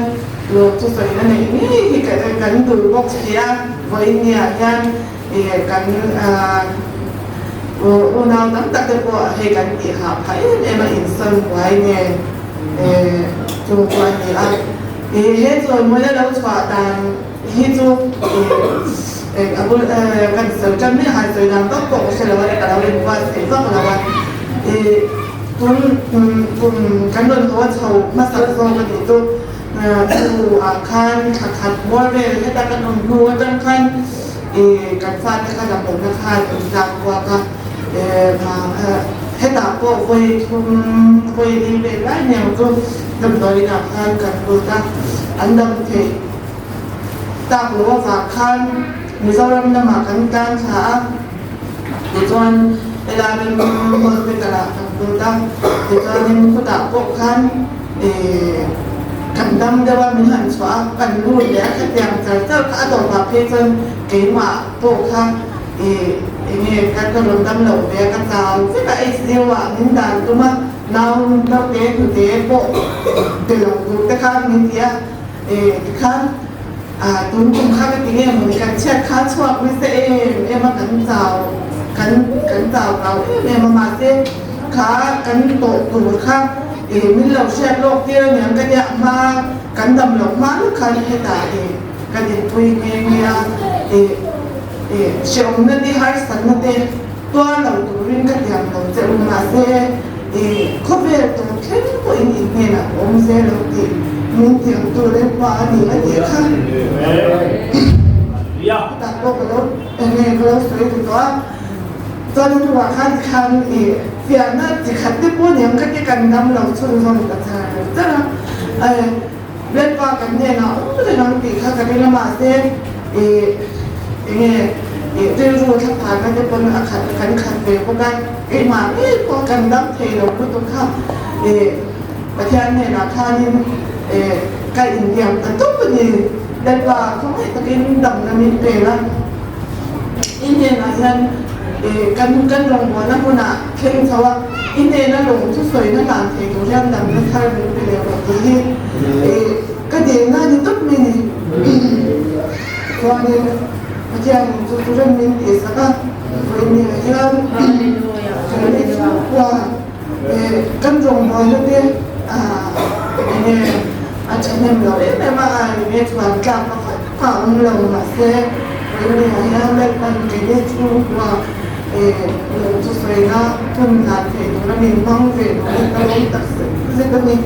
lawmthu sawina nei ngei hi kan, kan duh bawk si a, vawiinah hian, E, kan, a, u, unau tam tak te pawh hei kan tih hah phah em em a, insawn buai nge, e, chung chu a ni a. E, he chawimawina lo chhuah dan hi chu, e, e, a bul, e, kan sawi ṭan mai a, han sawi dan vak pawh ka hre lo a, ka lo inbuatsaih vak lo a. E, tun, um, kum kan rawn haw a chho hmasa zawk a nih chu, e, chu, a, khan thla khat bawr vel heta kan awm hnu aṭang khan, e, kan fate kha damlohna khan an tlak kuak a, e, ma, e, hetah pawh vawi thum, vawi li vel lai nia chu damdawiinah khan kan lut a, an dam theih tak lo avang khan Mizoram lamah kan tlan thla a. Tichuan, Elavem Hospital-ah kan lut a, tichuanin khutah pawh khan, eh, kan dam deuh a, min han chhuah a, kan lut leh a, khatiang char char kha a tawpah phei chuan keimah pawh kha, eh, enge kan ka rawn dam lo ve a, ka chau vek a, I C U-ah min dan tum a, nau naute hnute pawh ti lo tur te kha min ti a, eh, tikhan, A, tun kum kha ka ti nge maw ni, kan chhiat kha chhuak nasa em em a, kan chau, kan, kan chau kau em em a, mahse, kha kan tawh tur kha, e, min lo hriat lawk tir a ni ang ka tia, hma kan dam lo hma lut khan hetah, e, kan inpui nghe nghe a, e, e, hrehawmna te, harsatna te tuar lo turin ka tiam lo che u, mahse, E, khawvel tawp thleng pawhin i hnena awm zel lo ti min tiemtu Lalpa a ni a ti kha. Amen. Hallelujah. Tak bawk a lo, enge ka lo sawi ṭha tawh a. Chuan a hnungah khan, khan i fiahna chi khat te pawh ni ang ka ti kan dam lo chhun zawng ka char char a. E, Lalpa kan hnena awm reng ang tih kha ka ring a, mahse, e, enge, e, rilru thlapharna te pawn a khat, kan khat ve bawk a, keimah ngei pawh kan dam thei lo lutuk kha, e, Pathian hnena khanin, e, ka intiam ta tawp a ni. Lalpa khawngaih takin damna min pe a. I hnenah hian, eh, kan, kan rawngbawlna hmunah thleng chho a, i hnena lawm thusawina hlan thei tur hian damna thar min pe leh rawh tih hi, eh, ka dilna ni tawp mai ni. Chuanin Pathianin chu chu rem min tih sak a, vawiinah hian, Hallelujah. Hallelujah. Eh, kan rawngbawlna te, ah, enge, a ṭhahnem lo em em a, a enge chuan tlak pakhat a awm lo, mahse, vawiinah hian Lalpan keini chhungkua, eh, lawm thusawina hun hlan thei tura min hmang ve duh hi ka lawm tak zet zet a ni.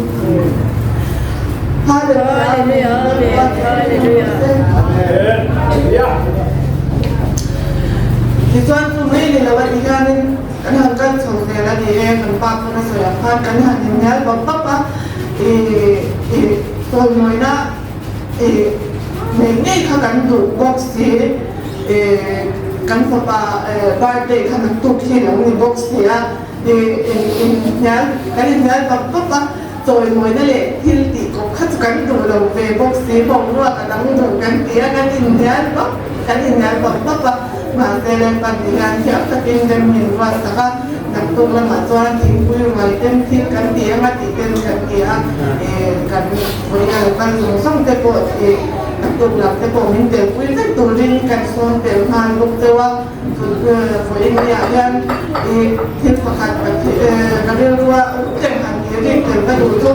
Hallelujah. Hallelujah, hallelujah. Tichuan chu mai ni lo a ti hianin, kan han kal chho zel a ni e, kan pa pawn a sawi ang khan kan han inhnial bap bap a, i, i, chawimawina, i, nei ngei kha kan duh bawk si, i, kan fapa, eh, birthday kha naktuk hi lo ni bawk si a, i, in, inhnial, kan inhnial bap bap a, chawimawina leh thil tih kawp kha chu kan duh lo ve bawk si, boruak a dang duh kan ti a, kan inhnial bap, kan inhnial bap bap a. Mahse, Lalpan ti hian thiam takin rem min ruat sak a, naktuk lamah chuan thingpui ruai ten thil kan ti anga tih ten kan ti a, eh, kan vawiina lo kal zawng zawng te pawh, eh, naktuk lam te pawh min telpui vek turin kan sawn tel nghal bawk cheu a. Chu, eh, vawiinah hian, eh, thil pakhat ka thi-, eh, ka rilruah reng han ti rik tel ka duh chu,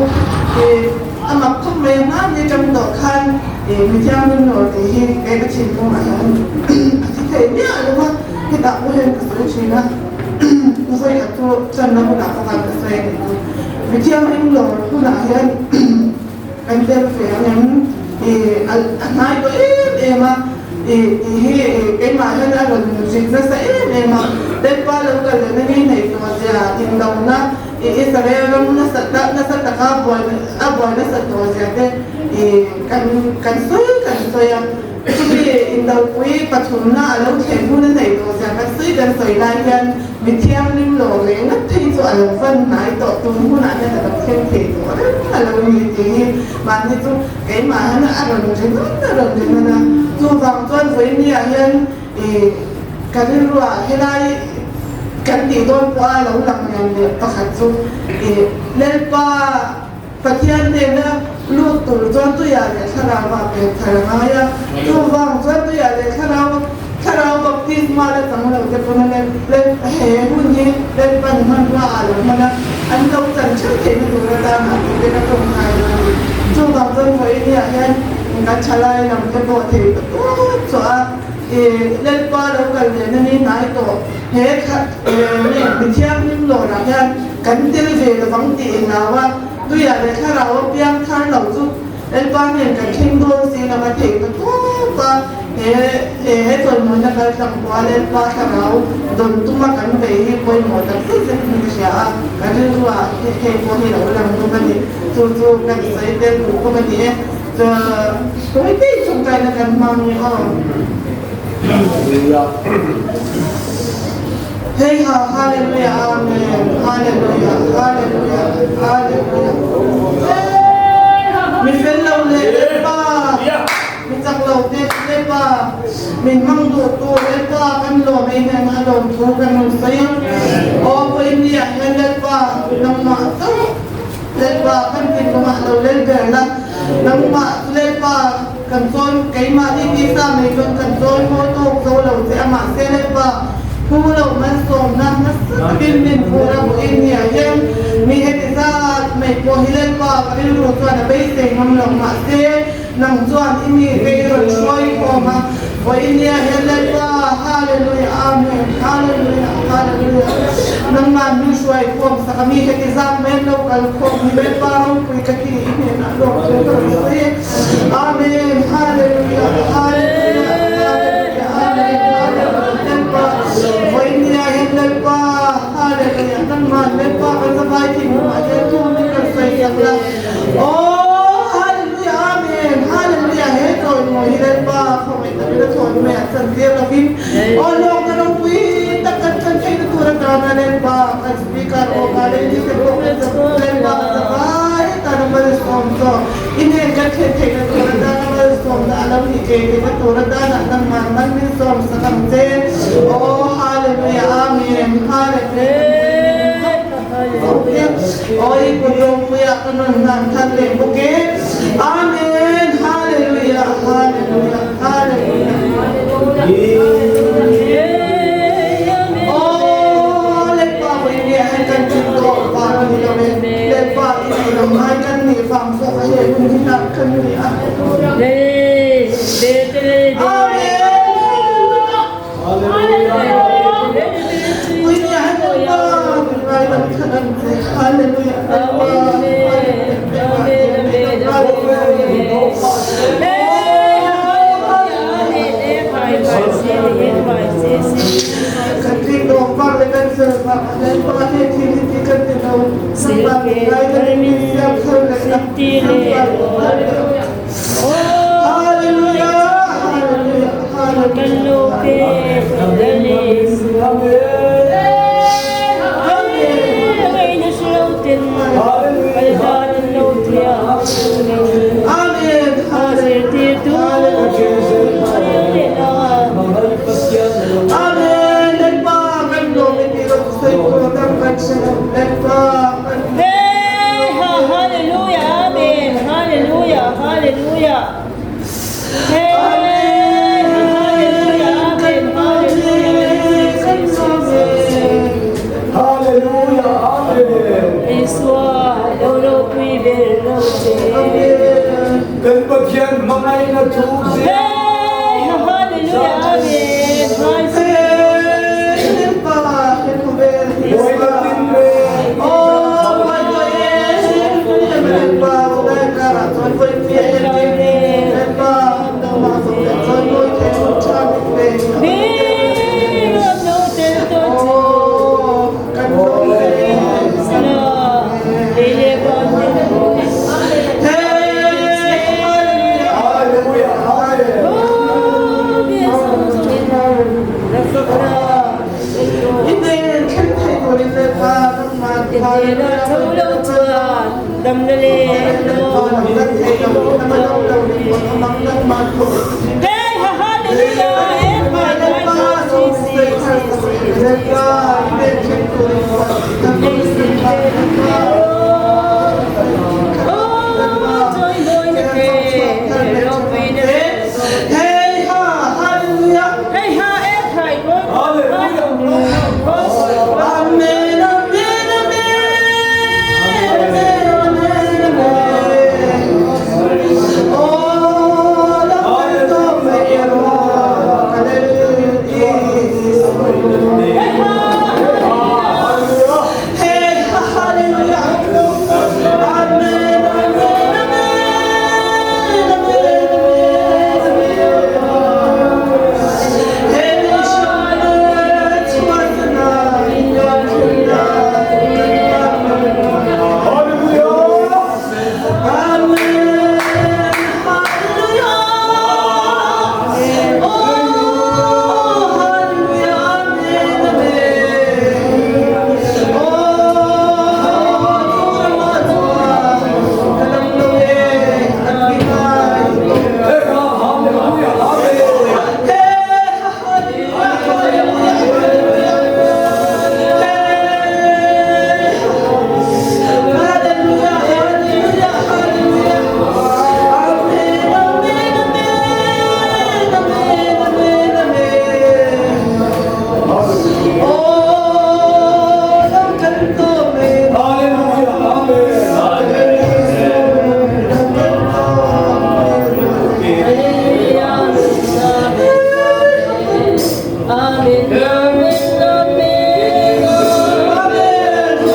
eh, a mak khawp mai a, ni ṭang tawh khan, eh, mithiang lim lawr tih hi kei ka ṭhin hnungah hian a thi thei miah lo a, hetah pawh hian ka sawi ṭhin a, vawi khat chu channa hunah pawh khan ka sawi a ni chu. Mithiang lim lawr hunah hian, kan tel ve ang em? I, a, a hnai tawh em em a, i, i hi, i, keimah hian a rawn ring nasa em em a, Lalpa lo kal leh nangin hei tawh zia, indona, i, Israel ram nasa ta, nasa taka buai, a buai nasa tawh zia te, i, kan, kan sawi, kan sawi a. Chumi indopui pathumna a lo thlen hun a nei tawh zia kan sawi, kan sawi lai hian, mithiang lim lawr leh ngat thei chu a lo van hnai tawh, tun hunah hian a lo thleng thei tawh reng a lo ni tih hi. Mahni chu keimah hian a rawn ring a, a rawn ring a. Chuvang chuan vawiinah hian, i, ka rilruah helai kan tih dawn pawha lo lang lian leh pakhat chu, i, Lalpa Pathian hnena lut tur chuan tuiah leh thlarauah pek thar a ngai a. Chuvang chuan tuiah leh thlarau, thlarau baptisma la chang lo te pawn a le, le, he hun hi Lalpan hmanrua a lo hman a, an lo chan ṭheuh theihna tur atana tih te ka ṭawng ngai lo a ni. Chuvang chuan vawiinah hian kan ṭhalai lam te pawh thei tawp tawp a, e, Lalpa lo kal leh nangin hnai tawh, he kha, e, nge, mithiang lim lawrah hian kan tel ve lovang tih inlau a, tuiah leh thlarau a piang thar lo chu Lalpa nen kan thleng dawn si lo a, thei tawp tawp a, he, he, he chawimawina kal tlang pawha Lalpa thlarau dawn tuma kan bei hi pawimawh tak zet zet min hria a, kan rilruah he, he pawh hi lo lang tum a ni. Chu chu kan sawi tel duh bawk a ni e. Chu, kawngte ṭawngṭaina kan hmang ni aw. Hallelujah. Hei ha, hallelujah, amen, hallelujah, hallelujah, hallelujah. Mi fel lo le Lalpa, mi chak lo te Lalpa, min hmang duh tu Lalpa, kan lawm ei hnena lawm thu kan hung sawi a. Aw, vawiinah hian Lalpa, nangmah chauh Lalpa, kan thinlungah lo lel ber la. Nangmah chu Lalpa, kan chawi, keimahni tisa mei chuan kan chawimawi tawk zo lo che a, mahse Lalpa, thu lo malsawmna nasa takin min vur a, vawiinah hian mi heti zat mai pawh hi Lalpa, ka rilru chuan a beisei ngam lo, mahse nang chuan i mi kei rawn hruai khawm a. Vawiinah hian Lalpa, hallelujah, amen, hallelujah, hallelujah. Nangman min hruai Hei khom sa kami he ti zak men lo kal khom hi Lalpa ropui ka ti i hnena lo lo lo lo. Amen. Hallelujah. Hallelujah. Hallelujah. Amen. Hallelujah. Lalpa. Voi nia hin Lalpa. Hallelujah. Nangma Lalpa kan sa vai ti ma ye tu ni kan sai sak la. Oh, hallelujah. Amen. Hallelujah. He to mo hi Lalpa. Khom ta mi la to me a san dia lo hin. Oh, lo ka ropui tak kan kan thei tu ra ta na Lalpa. Kan Speaker aw ka le ni ka ko ka sa len ba ka sa ba ta na ma le som to. I ne ka the the na to na ta na ma le som na alam ni ke ke na to na ta na na ma ma ni som sa kam che. Oh, hallelujah, amen, hallelujah. Oi, ko lo mu ya ka non nan than le mu ke. Amen, hallelujah, hallelujah. Hallelujah. Oh, Lalpa, voi nia hin kan tin to pa ni lo me. Lalpa, i ni lo mai kan ni fam so ka ye ni na kan ni a. Amen. Hallelujah. Voi nia hin Lalpa, ngai lam kan. Hallelujah. Amen. Amen. Amen. Amen. Amen. Kan ring dawng fak le kan sel fak, kan pa he thil hi ti kan ti lo. Sangpa mi ngai kan ring mi siam thar le kan ti le. Hallelujah, hallelujah, hallelujah. Kan lo pe, kan le. Amen. Amen. Amen. Amen. Hallelujah. Amen. Lalpa, kan lo mi ti lo sai ko dam kan sel. Lalpa, kan. Hey, ha, hallelujah. Amen. Hallelujah. Hallelujah. Hey, hallelujah. Amen. Hallelujah. Hallelujah. Amen. Isua, lo lo pui ber lo che. Kan Pathian hmangaina thu. Hey, hallelujah, amen. Hallelujah. Hey, ha, hallelujah. Hey, ha, hallelujah. Hey, ha, eh, hai, go. Hallelujah. Amen, amen, amen. Amen, amen, amen. Oh, the Lord of the Lord. Hallelujah. Hey, ha. Hey, ha, hallelujah. Amen, amen, amen. Amen, amen, amen. Amen,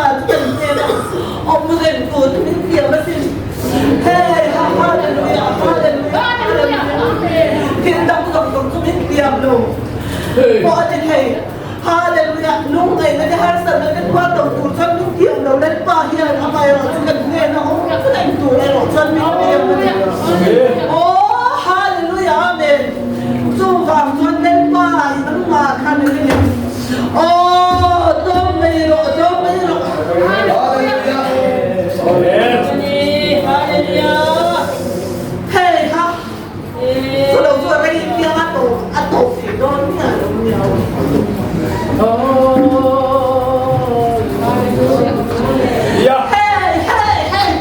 Lalpa chu kan hne a. Awm reng tur min tiam a sin. Hei, ha, hallelujah, hallelujah, hallelujah. Thil dang dang dang chu min tiam lo. Hei. Paw a ti thei. Hallelujah. Lungngaina te, harsatna te, tua dang tur chuan min tiam lo. Lalpa hian amah erawh chu kan hnena awm kan tur erawh chuan min tiam lo. Oh, hallelujah, amen. Chuvang chuan Lalpa hi nangma khan a ni. Oh, dawm mai rawh, dawm mai rawh. Hallelujah. Hallelujah. Hei ha. Chu lo chu a rei tiang a to, a to tih dawn nia lo nia. Oh. Yeah. Hei, hei, hei.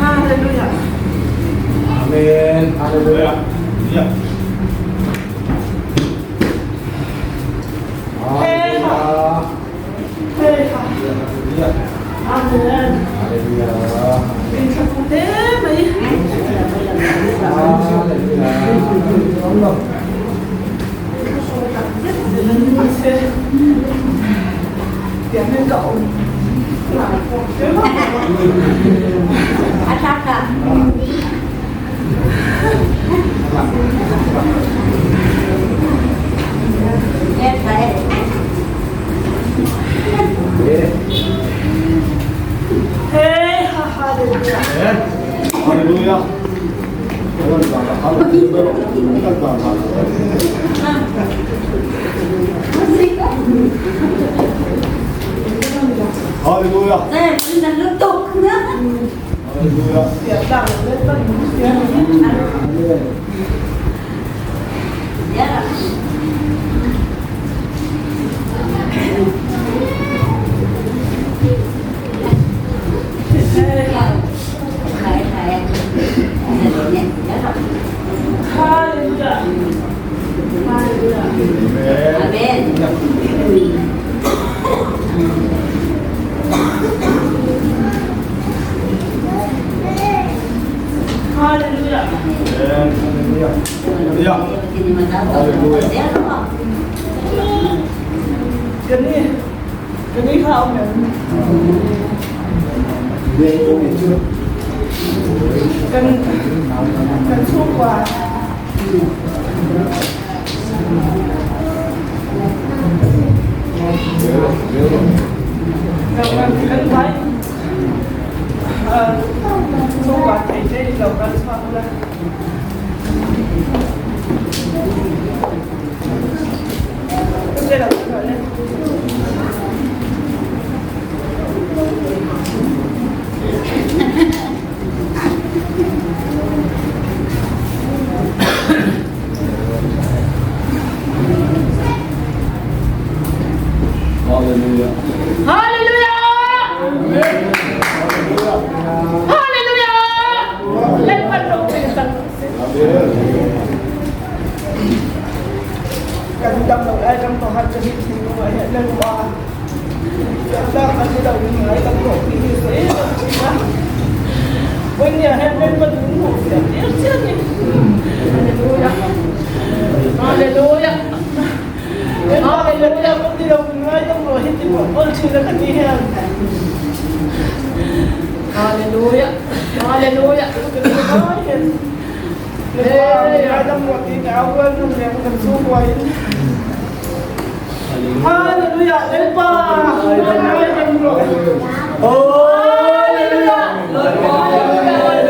Hallelujah. Amen. Hallelujah. Yeah. Hallelujah. Amen. Hallelujah. Hallelujah. Hallelujah. Hallelujah. Amen. Hallelujah. Hallelujah. Hallelujah. Hallelujah. Kan, kan chhungkua. Kan, kan, kan vai. Ah, chhungkua thei thei lo kan chhuak la. Hallelujah. Hallelujah. Hallelujah. Let us pray. Kan dam lo, ai dam lo, har chani thing lo, ai dam lo. Kan dam lo, ai dam lo, ai dam lo. Hallelujah. Hallelujah. Hallelujah. Hallelujah. Hallelujah. Hallelujah. Hallelujah. Hallelujah.